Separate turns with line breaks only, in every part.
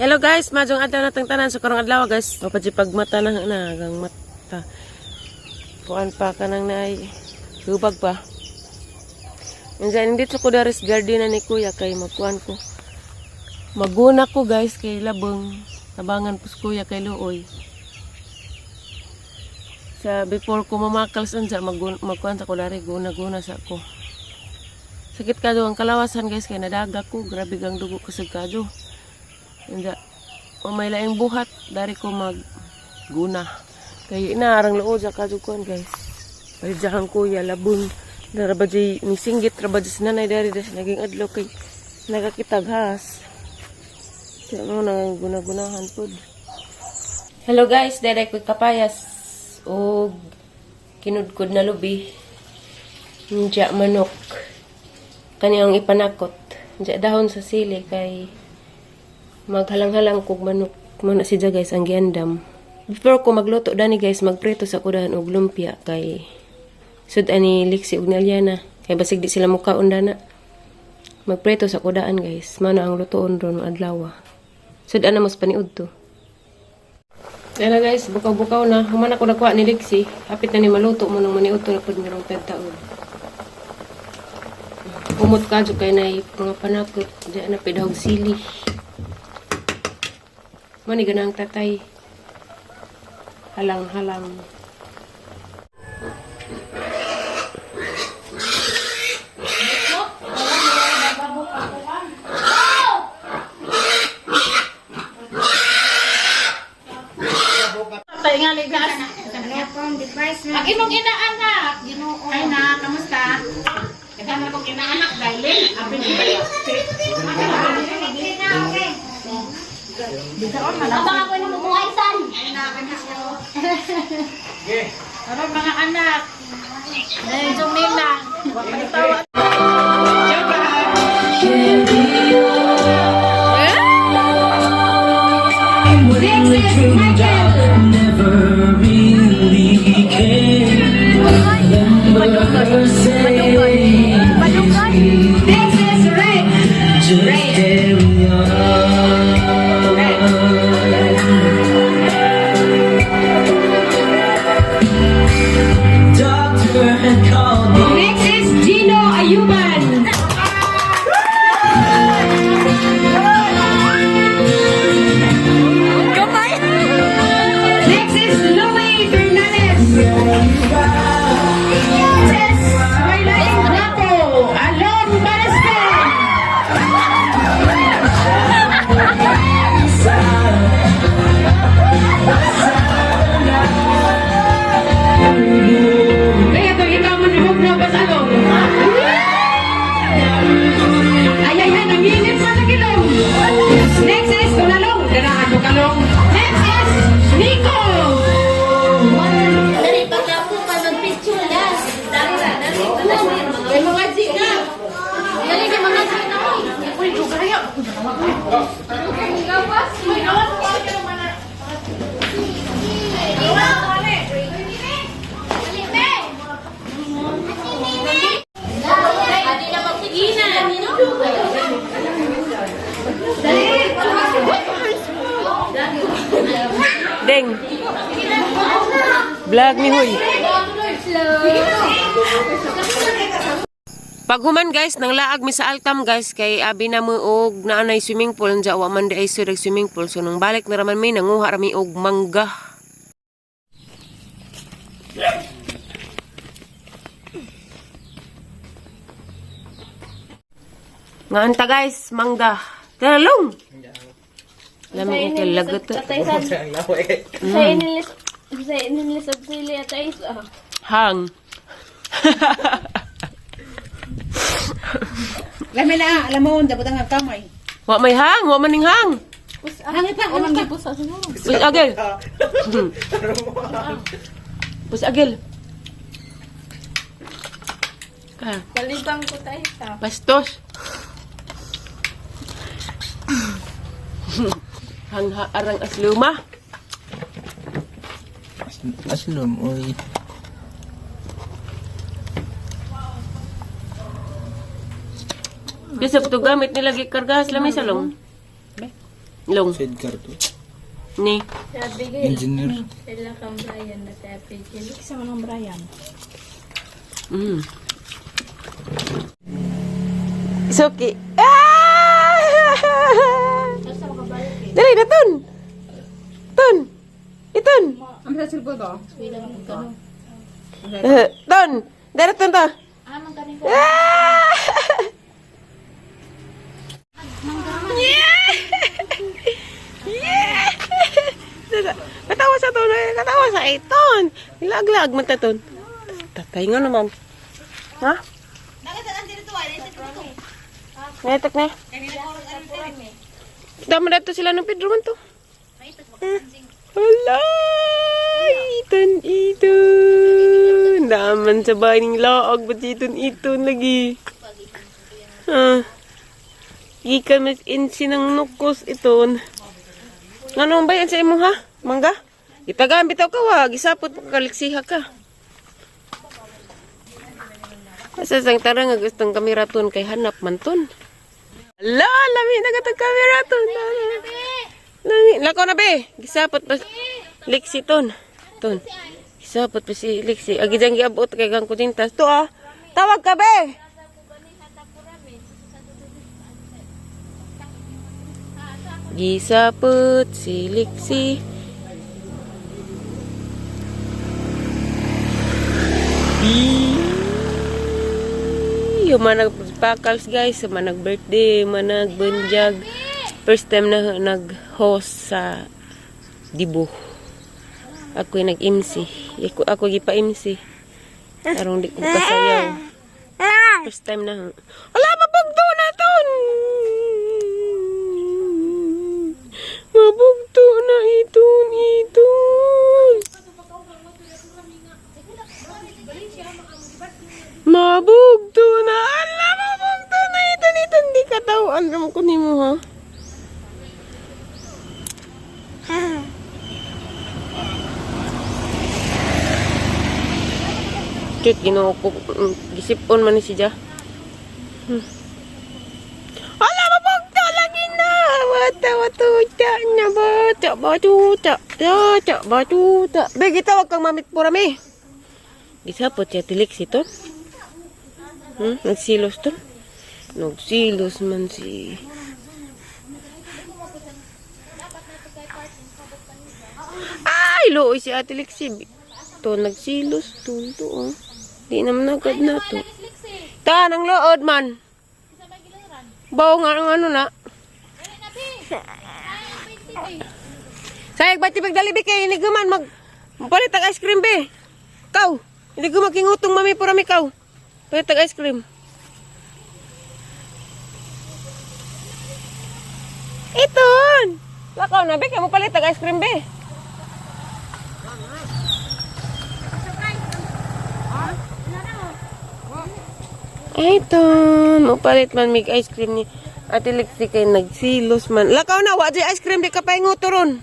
Hello guys, majong adlaw natang tanan so karong adlaw guys. Mapadji pagmata na na gang mata. Kuan pa kanang naay hubag pa. Unsa dito ko daris garden na ni kuya kay magkuan ko. Maguna ko guys kay labong tabangan pus kuya kay luoy. Sa before ko mamakal sa unsa magkuan sa ko dari guna-guna sa ko. Sakit kadto ang kalawasan guys kay nadaga ko, grabe gang dugo ko sa kadto. Unsa may laing buhat dari ko mag guna. Kay ina arang luod sa kadto kuan guys. Paridyahan kuya labong dara ba jay nisinggit ra ba jay si nanay dari das naging adlaw kay nagakitaghas. Kaya mo na guna-gunahan pod. Hello guys, daday ko'y kapayas og kinudkod na lubi. Nja manok. Kani ang ipanakot. Nja dahon sa sili kay maghalang-halang kog manok. Muna si guys ang giandam. Before ko magluto dani guys, magprito sa kudahan og lumpia kay sud ani Lixi ug Naliana kay basig di sila mukaon dana. Magprito sa kudaan guys. Mana ang lutoon ron adlaw. Sud ana mas paniud to. Hello guys, bukaw-bukaw na. Human ako nakuha ni Lixi. Hapit na ni maluto mo nang maniudto na pud mirong taon. Umot ka kay nay mga panakot. Diyan na pidahog sili. Mani ganang tatay. Halang-halang.
Tayo nga ligas. Ang imong inaanak. Ginoo. Ay na, kamusta? Kagana kong inaanak dahil abin ko.
Abang ako na mabuhay san.
Ano mga anak? Eh, Jumina. Wapalitawa.
Never really cared. Remember her saying,
This is Rick.
just carry on. Doctor had called me.
Next is Gino Ayuban. Next is Louie Fernandez. Next is Maylene Rapo. Alon Mariscal. Kaya ito, ikaw mo nahog na basalong. Ay, ay, ay, nanginit pa sa gilong. Next is Tunalong. Ganahan mo kalong. Next is Nico.
Dali pagkapo pa mag-picture na. Dali ra, dali.
May mga G na.
Dali kay mga G na.
Uy, dugaya. Uy, awas ko kayo naman na.
Adi na magtigina.
Deng. Vlog ni Huy. Paghuman guys, nang laag mi sa Altam guys kay abi na mo og naanay swimming pool anja wa man di ay sud swimming pool, so nang balik na raman mi nanguha ra mi og mangga. Ngaanta guys, mangga. Talong. Lami kay lagot.
Sa inilis og sili at ay isa.
Hang.
Lami na, alam mo, dapat ang kamay.
Wa may hang, wa maning hang.
Hangit pa, walang gipusa.
Pus agil. Pus agil. Ka.
Palibang ko tayo sa.
Bastos. Hangha arang asluma.
Aslum, oy.
Kasi ito gamit nila gikargas lamay sa long. Long.
Sidecar to.
Ni.
Engineer.
Sila kang Brian na si Abigail.
Isa man ang Brian.
Suki. Ah! Dali na ton. Ton. Iton.
Ang sa silbo to?
Eh, ton. Dali ton ta.
Ah, magkanin ko.
Ah! Yeah! Yeah! Katawa sa ton, eh. Katawa sa iton. Nilaglag man ta ton. Tatay nga naman. Ha? Netak na. Dama na to sila ng Pedro man to. Hala! Iton, iton! Daman sa baning laag, ba't iton, iton lagi? Ah. Gikan mas insi ng nukos iton. Ano ba yan sa imo ha? Mangga? Itagaan bitaw ka wa, gisapot pa kaliksiha ka. Asa sang tara nga gustong kamera ton kay hanap man ton. Ala, lami na katong kamera ton. Lami, lakaw na be. Gisapot pa liksi ton. Ton. Gisapot pa si liksi. Agi dyan giabot kay gang kutintas. To ah. Tawag ka be. Gisapot si liksi. Yung mga nagpakals guys, yung mga nag-birthday, yung mga nagbunjag. First time na nag-host sa Dibo. Ako yung nag-MC. Ako gipa-MC. Arong di ko kasayaw. First time na. Ala, mabugto na ton! Mabugto na iton, iton. Mabugto na. Ala, mabugto na iton, iton. Di ka tao. Alam ko nimo ha. Cute, ginoo ko. Gisipon man ni si Ja. Ala, mabugto lagi na. Wata, wata, wata na bata, batuta, bata, batuta. Be, gitawag kang mamit purami. Gisapot siya tilik si ton. Nagsilos ton. Nagsilos man si... Ay, looy si Ate Lexi. To, nagsilos to. To, oh. Di naman agad na to. Ta, nang lood man. Bawo nga ang ano na. Sayag ba tibig dali kay ini guman mag palit ang ice cream be. Kaw. Hindi ko makingutong mami purami kaw. Palit ang ice cream. Iton. Lakaw na be kay mo palit ang ice cream be. Iton, mo palit man mig ice cream ni Ate Lexi kay nagsilos man. Lakaw na wa jay ice cream di ka painguto ron.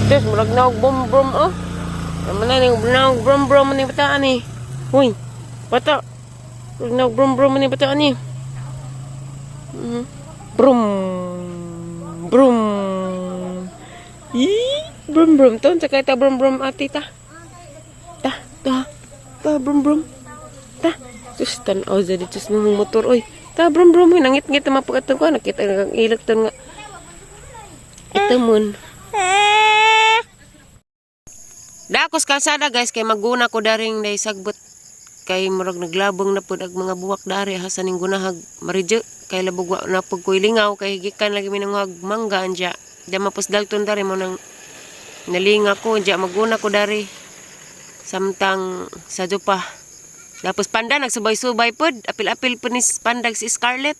Diyos, murag naog bom brom oh. Naman na ning naog brom brom ni bata ani. Huy, bata. Murag naog brom brom ni bata ani. Brum. Brum. Ih, brum brum ton sakay ta brum brum ate ta. Ta, ta. Ta brum brum. Ta. Sus tan-aw dyan dito sa mga motor oy. Ta brum brum oy nangit-ngit na mapagatan ko nakita nga ang ilak ton nga. Itamon. Dakos kalsada guys kay maguna ko daring day sagbot kay murag naglabong na pud ag mga buwak dari ha sa ning gunahag maridyo kay labog wa na pud koy lingaw kay gikan lagi mi nangag mangga anja di mapos dalton dari mo nang nalinga ko anja maguna ko dari samtang sa pa. Tapos panda nagsubay-subay pod apil-apil pod ni pandag si Scarlett.